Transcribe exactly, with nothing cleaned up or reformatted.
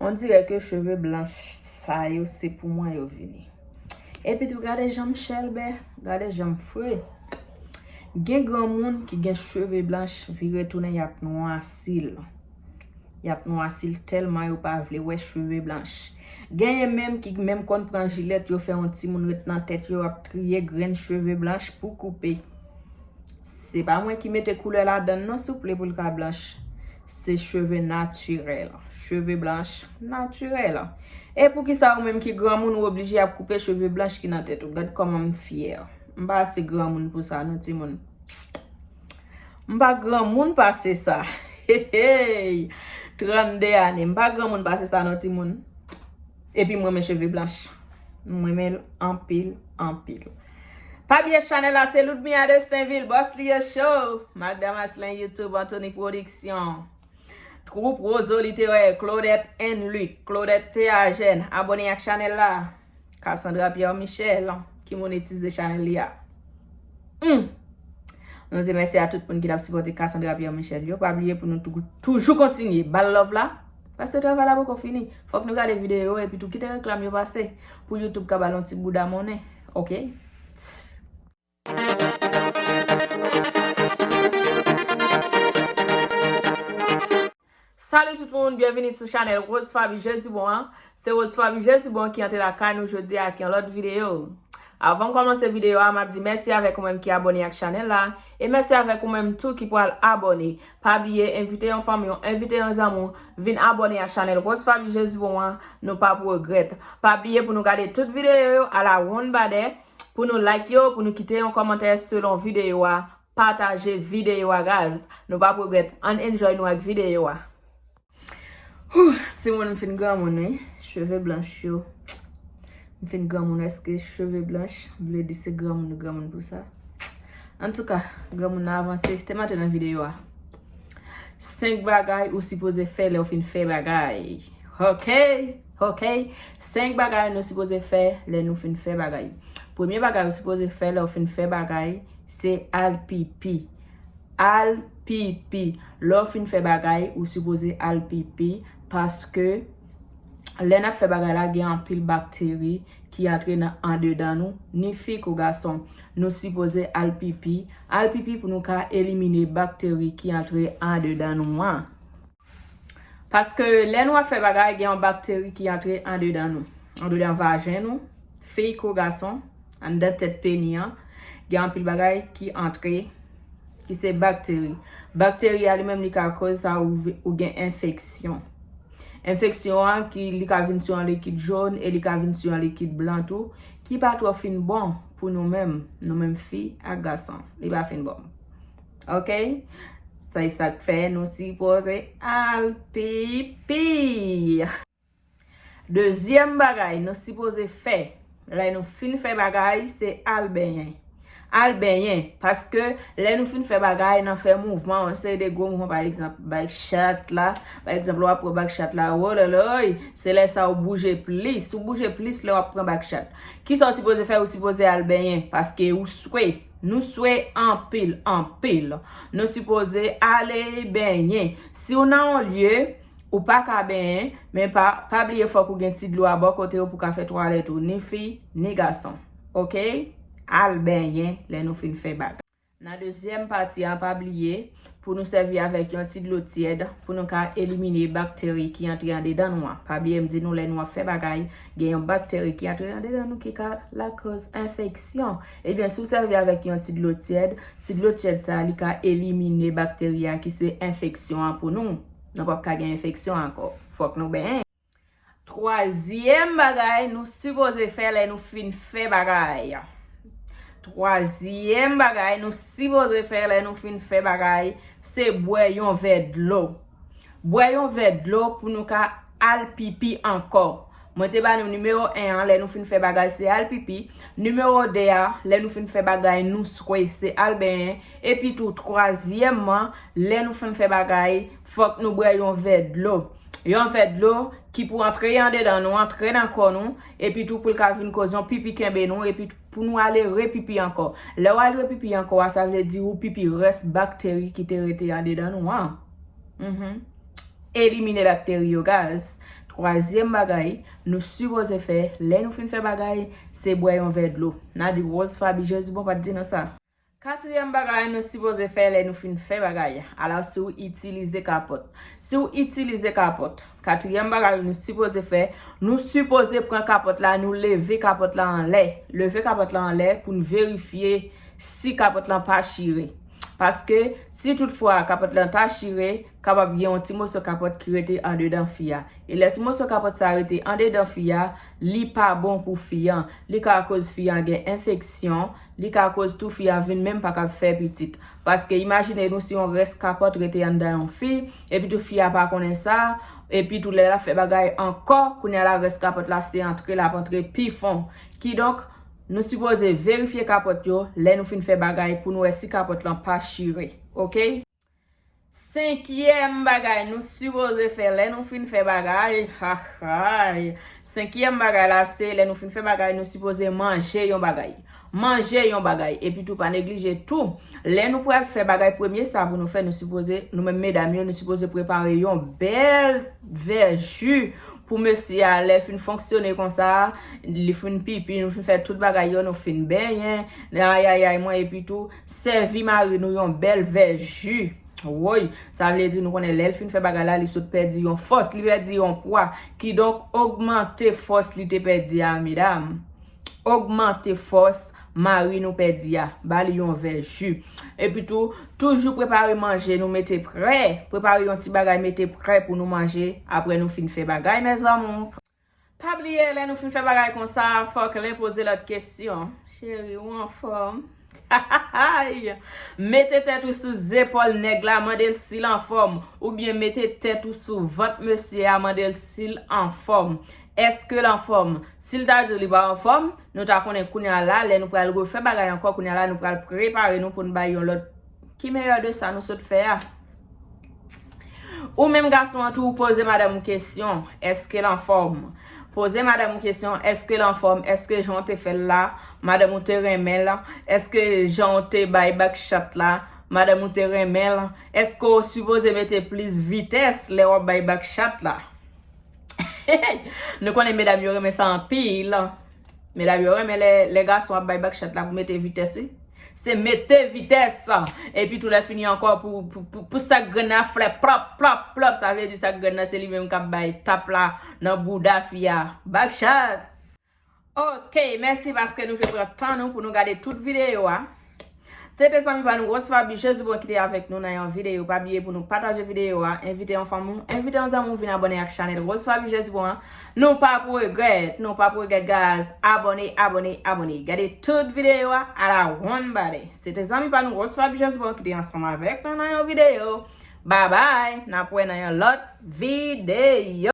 On dirè ke cheve blanch sa yo se pou mwen yo vini. Epi tou gade jan m chèlbè, gade jan m fre. Gen granmoun ki gen cheve blanch vire tounen y ap nwasi l. Y ap nwasi l tèlman yo pa vle wè cheve blanch. Genyen menm ki menm konn pran jilèt yo fè yon timoun ret nan tèt yo ap triye grenn cheve blanch pou koupe. Se pa mwen ki mete koulè ladann non souple pou l ka blanch. Se cheve natirèl. Cheve blanch natirèl. E poukisa ou menm ki granmoun ou oblije ap koupe cheve blanch ki nan tèt ou? Gad kòman m fyè. M pa ase granmoun pou sa non timoun. M pa granmoun pase sa. Hey, hey. Trannde ane. M pa granmoun pase sa non timoun. Epi m renmen cheve blanch. M renmen l anpil, anpil. Pa bliye chanèl la se Ludmilla Destinville, bòs li ye cho. Magda Maslin YouTube, Anthony Production. Troupe Roseau Littéraire, Claudette and Luc, Claudette Théagène, abòne ak chanèl la. Cassandra Pierre Michel, ki monetize chanèl li a. Hmm. Nou di mèsi a tout moun ki t ap sipòte Cassandra Pierre Michel yo. Pa bliye pou nou tou- toujou kontinye ba l love la. Paske travay la poko fini. Fòk nou gade videyo epi tou kite reklam yo pase pou YouTube ka ba l yon ti bouda monnen. Oke? Salut tout moun, byenvini sou chanèl Rose Faby Jesubon an. Se Rose Faby Jesubon ki antre lakay nou jodi a ak yon lòt videyo. Avan m kòmanse videyo a, m ap di mèsi avèk ou menm ki abòne ak chanèl la, e mèsi avèk ou menm tou ki pral abòne. Pa bliye envite yon fanmi w, envite yon zanmi w, vin abòne ak chanèl Rose Faby Jesubon an, nou p ap regrèt. Pa bliye pou nou gade tout videyo yo a la wonn badè, pou nou like yo, pou nou kite yon kòmantè selon videyo a, pataje videyo a guys. Nou p ap regrèt. Ann enjoy nou ak videyo a. Huh, timoun, m fin granmoun wi. Cheve blanch yo. M fin granmoun, èske cheve blanch vle di se granmoun ou granmoun pou sa? Antouka, granmoun nan avanse. Te m antre nan videyo a. Senk bagay ou sipoze fè lè w fin fè bagay. Oke, oke. Senk bagay nou sipoze fè lè nou fin fè bagay. Premye bagay ou sipoze fè lè w fin fè bagay, se al pipi. Al pipi. Lè w fin fè bagay, ou sipoze al pipi, paske lè n ap fè bagay la, gen anpil bakteri ki antre nan andedan nou, ni fi kou gason. Nou sipoze al pipi. Al pipi pou nou ka elimine bakteri ki antre andedan nou an. Paske lè nou ap fè bagay, gen yon bakteri ki antre andedan nou. Andedan vajen nou, fi kou gason, anndan tèt peni an, gen anpil bagay ki antre, ki se bakteri. Bakteri a li menm li ka koz sa ou, ou gen enfeksyon. Enfeksyon an ki li ka vin sou yon likid jòn e li ka vin sou yon likid blan tou, ki pa twò fin bon pou nou menm, nou menm fi ak gason. Li pa fin bon. Oke? Se sa k fè nou sipoze al pipi. Dezyèm bagay nou sipoze fè lè nou fin fè bagay, se al benyen. Al benyen, paske lè nou fin fè bagay, n ap fè mouvman, yon seri de gwo mouvman, pa egzanp, bak chat la, pa egzanp, w ap pran bak chat la, wololoy, se lè sa ou bouje plis, ou bouje plis lè w ap pran bak chat. Kisa ou sipoze fè? Ou sipoze al benyen, paske ou swe, nou swe anpil, anpil. Nou sipoze ale benyen. Si w nan yon lye, ou pa ka benyen, men pa, pa bliye fòk ou gen ti dlo a bò kote w pou w ka fè twalèt ou, ni fi, ni gason. Oke? Al benyen lè nou fin fè bagay. Nan dezyèm pati a, pa bliye pou nou sèvi avèk yon ti dlo tyèd pou nou ka elimine bakteri ki antre andedan nou an. Pa bliye m di nou lè nou ap fè bagay, gen yon bakteri ki antre andedan nou ki ka lakòz enfeksyon. Ebyen, si w sèvi avèk yon ti dlo tyèd, ti dlo tyèd sa a, li ka elimine bakteri a ki se enfeksyon an pou nou. Nou p ap ka gen enfeksyon ankò. Fòk nou benyen. Twazyèm bagay nou sipoze fè lè nou fin fè bagay. Twazyèm bagay nou sipoze fè lè nou fin fè bagay, se bwè yon vè dlo. Bwè yon vè dlo pou nou ka al pipi ankò. Mwen te ba nou nimewo en an, lè nou fin fè bagay, se al pipi. Nimewo de a, lè nou fin fè bagay, nou swe, se al benyen. Epi tou, twazyèmman, lè nou fin fè bagay, fòk nou bwè yon vè dlo. Yon vè dlo ki pou antre andedan nou, antre nan kò nou, epi tou pou l ka vin koz yon pipi kenbe nou, epi pou nou ale repipi ankò. Lè w al repipi ankò a, sa vle di ou pipi rès bakteri ki te rete andedan nou an. Mhm. Elimine bakteri yo, guys. Twazyèm bagay nou sipoze fè lè nou fin fè bagay, se bwè yon vè dlo. N a di Rose Faby, Jezi bon pa t di nou sa. Katriyèm bagay nou sipoze fè lè nou fin fè bagay, alò si w itilize kapòt. Si w itilize kapòt, katriyèm bagay nou sipoze fè, nou sipoze pran kapòt la, nou leve kapòt la anlè. Leve kapòt la anlè pou n verifye si kapòt lan pa chire. Paske si toutfwa kapòt lan ta chire, kapab gen yon ti moso kapòt ki rete andedan fi a. E lè ti moso kapòt sa rete andedan fi a, li pa bon pou fi an. Li ka koz fi an gen enfeksyon, li ka koz tou fi an vin menm pa kab fè pitit. Paske imajine nou si yon rès kapòt rete anndan yon fi, epi tou fi a pa konnen sa, epi tou lè l ap fè bagay ankò, kounye a la rès kapòt la se antre l ap antre pi fon. Kidonk, nou sipoze verifye kapòt yo lè nou fin fè bagay pou nou wè si kapòt lan pa chire. Oke? Senkyèm bagay nou sipoze fè lè nou fin fè bagay, ha, ha. Senkyèm bagay la se lè nou fin fè bagay, nou sipoze manje yon bagay. Manje yon bagay. Epi tou pa neglije tou, lè nou pral fè bagay, premye sa pou nou fè, nou sipoze, nou menm medam yo, nou sipoze prepare yon bèl vè ji pou mesye a, lè l fin fonksyone konsa, li fin pipi, nou fin fè tout bagay yo, nou fin benyen, ayayay mwen, epi tou, sèvi mari nou yon bèl vè ji. Woy, sa vle di nou konnen lè l fin fè bagay la, li sot pèdi yon fòs, li pèdi yon pwa. Kidonk, ogmante fòs li te pèdi a, medam. Ogmante fòs mari nou pèdi a. Ba li yon vè ji. Epi tou, toujou prepare manje nou mete prè. Prepare yon ti bagay mete prè pou nou manje apre nou fin fè bagay, mes amours. Pa bliye, lè nou fin fè bagay konsa, fòk len poze lòt kesyon. Cheri, ou anfòm? Mete tèt ou sou zepòl nèg la, mande l si l anfòm. Oubyen mete tèt ou sou vant mesye a, mande l si l anfòm. Èske l anfòm? Si l ta di w li pa anfòm, nou ta konnen kounye a la, lè nou pral refè bagay ankò, kounye a la, nou pral prepare nou pou n bay yon lòt. Ki meyè de sa nou sot fè a? Ou menm gason an tou, ou poze madanm ou kesyon, èske l anfòm? Poze madanm ou kesyon, èske l anfòm? Èske jan w te fè l la, madanm ou te renmen l? Èske jan w te bay bak chat la, madanm ou te renmen l? Èske w sipoze mete plis vitès lè w ap bay bak chat la? Nou konnen medam yo renmen sa anpil. Medam yo renmen lè, lè gason ap bay bak chat la pou mete vitès, wi. Se mete vitès. Epi tou lè fini ankò pou, pou, pou, pou sak grenn nan flè plòp, plòp, plòp. Sa vle di sak grenn nan se li menm k ap bay tap la nan bouda fi a. Bak chat. Ok, mèsi paske nou te pran tan nou pou nou gade tout videyo a. Se te zanmi pa nou Rose Faby Jezibon ki te avèk nou nan yon videyo. Pa bliye pou nou pataje videyo a, envite yon fanmi w, envite yon zanmi w vin abòne ak chanèl Rose Faby Jezibon an. Nou p ap regrèt, nou p ap regrèt, guys. Abòne, abòne, abòne. Gade tout videyo a, a la one body. Se te zanmi pa nou Rose Faby Jezibon ki te ansanm avèk nou nan yon videyo. Babay, n ap wè nan yon lòt videyo.